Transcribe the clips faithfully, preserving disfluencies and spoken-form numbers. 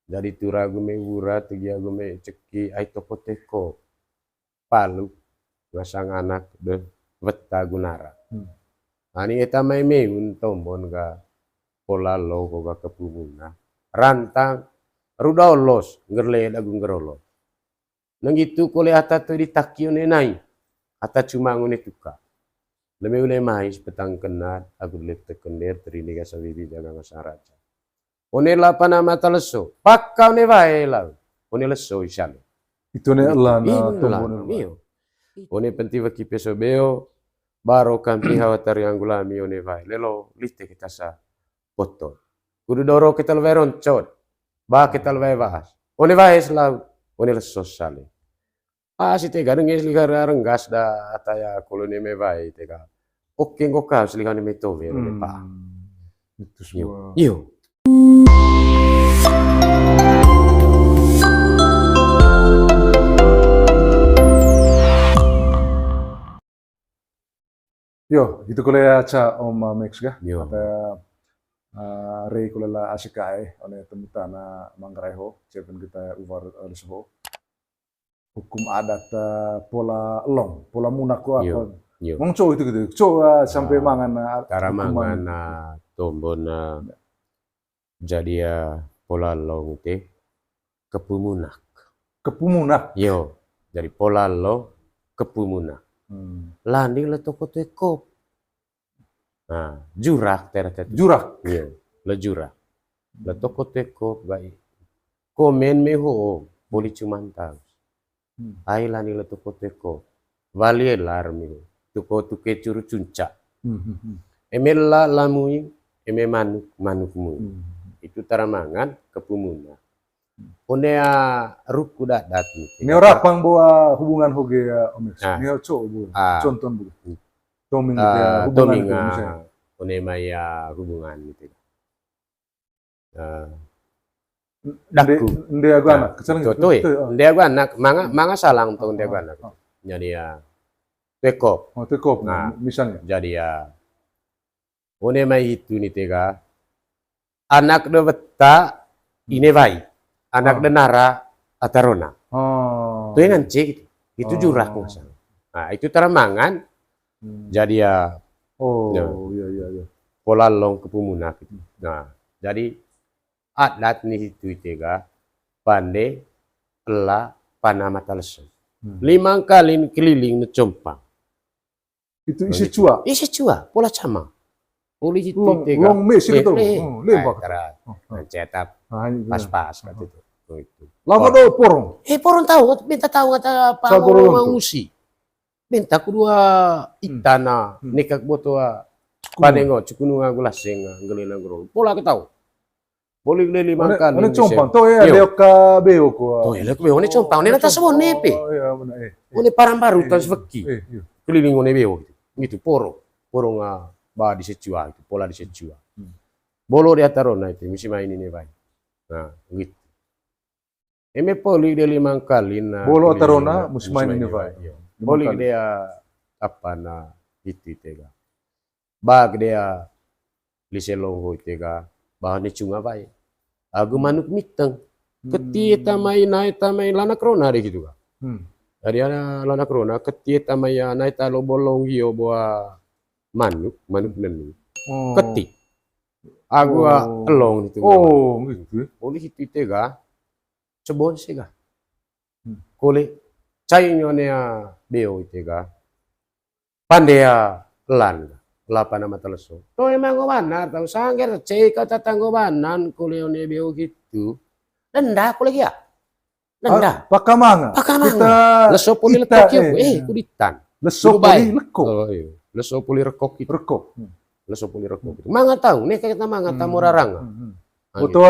Jadi tura agu mai wura, tegi agu mai ceki, ai toko teko. Palu ngasang anak de weta agu nara. Hmm. Ani eta mai meun tombon ga pola lo ko ga kepumuna. Rantang ruda olos, nggerle agu nggerolo. Nanggitu kole ata tu ditaki one nai. Ata cuma ngone tuka. Leme ule mai sepetang kenat, agu lep tekender, terine ga sawiwi jaga ngasang raja. One la pana mata leso. Paka one wae lau. One leso isale. Itu ne elana tombon. Iyo. One penti weki peso beo. Baro kampi hawa tari anggulami one wae. Lelo lite kita sa poto. Kudu doro kita lewe roncot. Ba kita lewe waas. One wae selau. One leso sale. Ah, si tega dengis liga renggas da ataya koloni me wae tega. Oke, nggo kau seliga ni me towe ne pa. Hmm. Itu semua. Iyo. Yo, gitu kole aca Om, uh, Max ga. Yo. Ata, uh, rei kole la asik kae, one tembuta na Manggarai ho, cepen kita uwar, uh, leso ho. Hukum adat, uh, pola elong, pola munak ko apa. Yo, yo. Mang co itu gitu. Co, uh, sampai mangan, uh, tara hukuman. Mangan, uh, tombon, uh, jadi, uh, pola elong te kepumunak. Kepumunak? Yo, jadi pola elong kepumunak. Hmm. Landing le toko teko. Nah, jurak tera tadi. Jurak. Iya, le jurak. Le toko teko gai. Komen me ho, poli cuman tahu. Hmm. Ai lani le toko teko. Wali elar me ho. Toko tuke curu cunca. Hmm, hmm, hmm. Eme la lamui, eme manuk, manuk mui. Hmm. Itu tara mangan, kepumuna. One, ah, ruku dadat ni. Neo rapang bo, ah, hubungan hoge, ah, Om Max. Ah. Neo co bo. Ah. Contoh bo. Hmm. Toming, ah, hubungan toming, itu, ah, misalnya. One mai, ah, hubungan gitu. Ah. Daku. Nde, nde agu anak, kecuali to, gitu, to, eh. Nde agu anak, manga, manga salang to nde agu anak. Ah. Jadi ya, tekop. Oh, tekop, nah, misalnya. Jadi ya, one mai hitu ni tega. Anak de weta ine wai. Anak de nara ata rona. Oh. Tu yang ngance gitu. Itu jurak ngasang. Nah, itu tara mangan. Hmm. Jadi ya. Oh, iya, iya, iya. Pola elong kepumunak gitu. Hmm. Nah, jadi adat ni hitu tega pande ela pana mata leso. Hmm. Limang kali keliling ne compang. Itu ise cua. Ise cua, pola cama. Poli hitu tega. Long me sih gitu. Oh, lembak. Tara. Oh, oh. Cetak. Ah, iya. Pas-pas kata itu. Oh, itu. Lama do porong. Eh, porong tahu, minta tahu kata apa, porong mau ngusi. Minta kedua itana, hmm, nekak boto, ah, panengo, cukununga gulaseng, ah, nggelena nggerol. Pola ketahu. Boli le lima kali. One compang, to ya, leok ka beo ko. To ya, leok beo, one compang, one nata sabone pe. Oh, iya, benar, eh, eh. One Parambaru, eh, tan seweki. Eh, iya. Keliling one beo gitu. Gitu, poro. Poro nga ba di secua gitu, pola di secua. Hmm. Bolo di ata rona itu, musi main ini baik. Nah, gitu. Eme poli de lima kali na. Bolo ata rona, musi main ini baik. Iya. Poli de, ah, apa na, itu tega. Ba gede ya, lise longgo ite ga, bahan ni cunga bae. Agu manuk miteng. Keti eta mai, na eta mai, lanak rona de gitu ga. Hmm. Jadi ada lanak rona, keti eta mai ya, na eta lo bolong gio boa manuk, manuk nenu. Oh. Keti. Agu, ah, elong itu. Oh, gitu. Oli hitu ite ga, cebon se ga. Hmm. Kole, cai nyo ne, ah, beo ite ga. Pande ya lan, la pana mata leso. To emang nggo banar tau sangger, cei kau tatanggo banan, kole one beo gitu. Denda kole gia. Denda. Ah, paka manga. Paka manga. Leso poli lekok yo, eh, kuditan. Leso poli lekok. Oh, iya. Leso poli rekok gitu. Rekok. Hmm. Leso poli rekok gitu. Manga tau, ne kita manga tamo rarang. Hmm, hmm. Boto,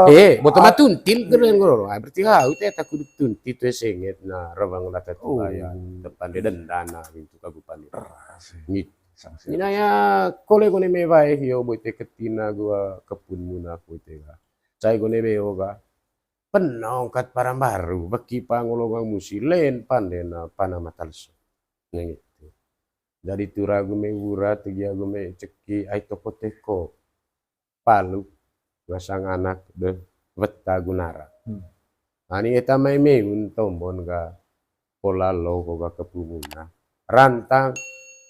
eh, boto matuntil keren ngoro. Ah, berarti hau te taku ditunti tu senget na rawang lata tu ya. Tepande dendana pintu kagu pande. Gitu. Ina ya kole kone me bae hio boite ketina gua kepun muna boite ga. Cai kone beo ga. Penongkat Parambaru, beki pangolongang musi len pande na pana mata leso. Nah, gitu. Jadi tura gu me wura, tegi agu me ceki, ai toko teko. Palu, ngasang anak de weta agu nara. Hmm. Ani eta mai meun tombon ga pola lo ko ga kepu muna. Rantang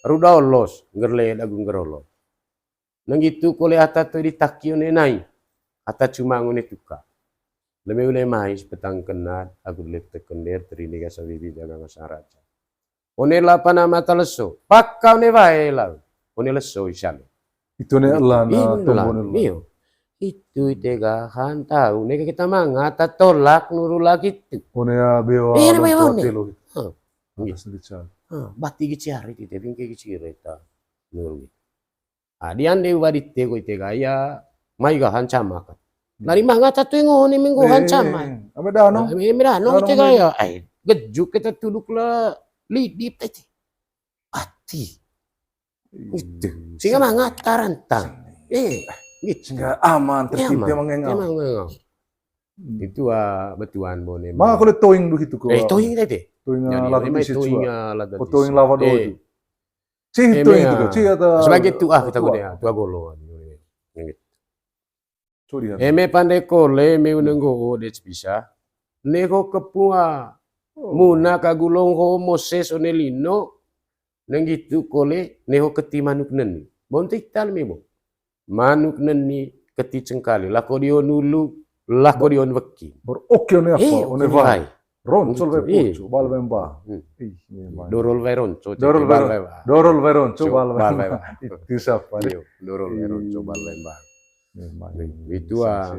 ruda olos, ngger led agu ngger olos. Nanggitu kole ata to ditaki one nai. Ata cuma ngone tuka. Leme ule mai sepetang kenat, agu lep tekender, terine ga sawiwi dagang asa raja. One la pana mata leso, paka one wae lau. One leso isale. Itu ne lah na tombon lah. Iyo. Itu ite ga han tau, ne kita manga ta tolak nuru lagi tu. One ya bewa. Iya, bewa one. Bati gici hari ite bingke gici reta nuru. Ah, di ande uwa dite ko ite gaya, mai ga han cama kan. Nari manga tatu ngo ni minggu han cama. Ame dano. Ame dano ite gaya. Ai, gejuk kita tuduk la lidip tete. Ati. Itu. Singa manga tarantang. Eh, gitu. Singa aman, tertib, aman. Emang enggak. Itu ah betuan bone. Manga kole toing du hitu ko. Eh, toing tete. Toing lagu isi toing lagu. Toing lawa do itu. Cih toing itu, cih ata. Sebagai tuah kita guna, tuah golo. Eme pande kole, eme unenggo de cepisa. Neho kepua. Muna kagulong ho Moses one lino. Nenggitu kole, neho keti manuk neni. Bontik tal memo. Manuk neni keti cengkali. Lako dio nulu, lako dio weki. Oke, one apa? One vai. Roncol wae poco, bal wae mbang. Ih, memang. Dorol wae ronco, dorol wae ronco, bal wae mbang. Itu siapa? Iyo, dorol wae ronco, bal wae mbang. Memang. Itu ah.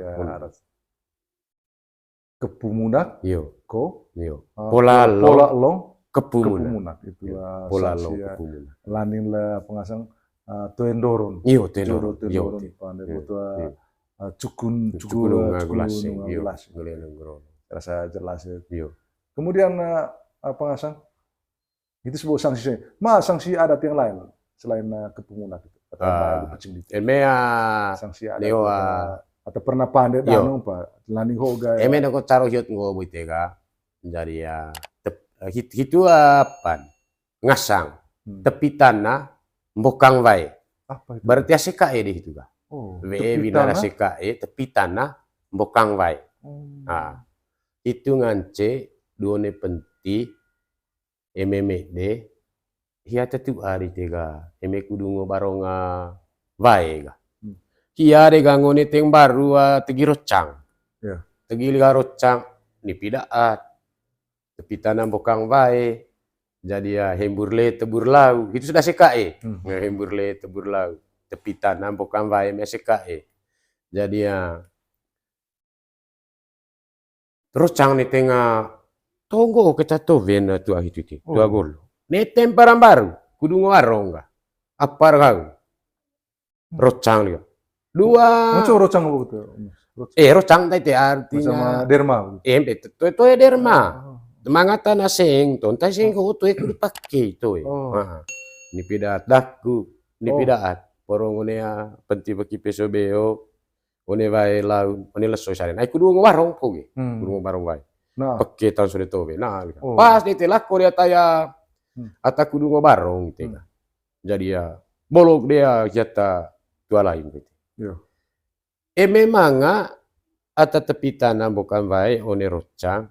Kepu munak. Iyo. Ko? Iyo. Pola long. Kepu munak. Itulah pola long kepu munak. Laning la pengasang, toe ndoron. Iyo, toe ndoron. Pande boto, cukun, cukun, cukun, iyo. Rasa jelas ya. Iyo. Kemudian, pengasang itu sebuah sanksi. Ma sanksi adat yang lain selain kepu munak itu? Atau pecing itu? Eme ah, sanksi adat atau pernah pande dano pa laning hoga. Eme nako caro hiot ngo boite ga. Jadi ya, hitu apan ngasang tepi tanah mbokang wae. Apa itu? Berarti A C K E deh itu ga. Oh, we tepi winara tanah? A C K E, tepi tanah mbokang wae. Nah, itu ngance duone penti, eme mede, hia tetu ari tega, eme kudu ngo barong wae ga. Hia de ga ngone teng baru tegi rocang. Tegi liga rocang, nipi daat. Tepi tanah mbokang wae. Jadi ya, hembur le tebur lau. Itu sudah A C K E. Hembur le tebur lau. Tepi tanah mbokang wae me A C K E. Jadi ya, rocang ne tenga tonggo keta towen tua hitu ti. Tua golo. Ne tem parambaru. Kudu ngo warong ga. Apar kau. Rocang liga. Dua. Maksud rocang apa gitu? Eh, rocang tadi teh artinya sama derma gitu. Eh, toe-toe derma. Mangata na seng, tonta seng ko toe kudu pake toe. Nipi daat daku, nipi daat. Porong one ya, penti beki peso beo. One wae lau, one leso saren. Ai kudu ngo warong ko ge. Kudu ngo warong wae. Pake taun sore towe. Nah, pas de te lako de ata ya. Ata kudu ngo warong te. Jadi ya, bolok de ya, jata tua lain gitu. Eme manga ata tepi tanah mbokang wae one rocang,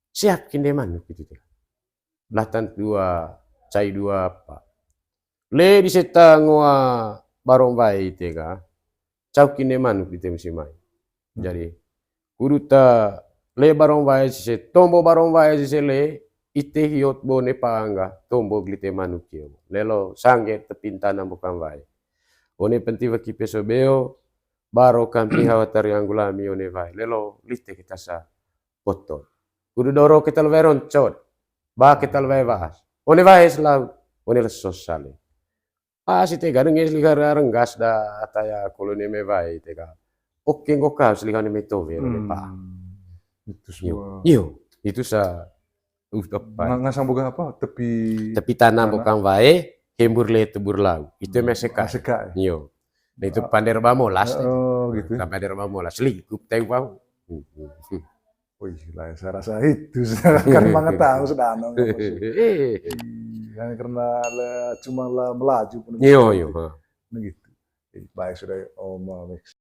siap kinde manuk gitu. Latan dua, cai dua apa. Le di seta ngoa barong wae ite ga, cau kinde manuk di te musim mai. Jadi, kudu ta le barong wae sise, tombo barong wae sise le, ite hiot bone paang ga, tombo gelite manuk kio. Lelo sangge tepi tanah mbokang wae. One penti weki peso beo, baro kampi hawa tari anggulami one wae. Lelo lite kita sa poto. Kudu doro kita le wae roncot. Ba kita le wae waas. One wae selau, one leso sale. Pas ite ga denges liga renggas da ata ya koloni me wae ite ga. Oke, nggo kau seliga ni me towe le pa. Itu semua. Iyo, itu sa. Ngasang boga apa? Tepi tanah mbokang wae, hembur le tebur lau. Itu me A C K. A C K. Iyo. Nah, itu pande roba molas. Oh, gitu. Pande roba molas. Lingkup teu bau. Wih, lah, saya rasa itu kan manga tahu sudah anu. Karena cuma lah melaju pun. Iyo, iyo. Begitu. Baik, sudah. Oh, mix.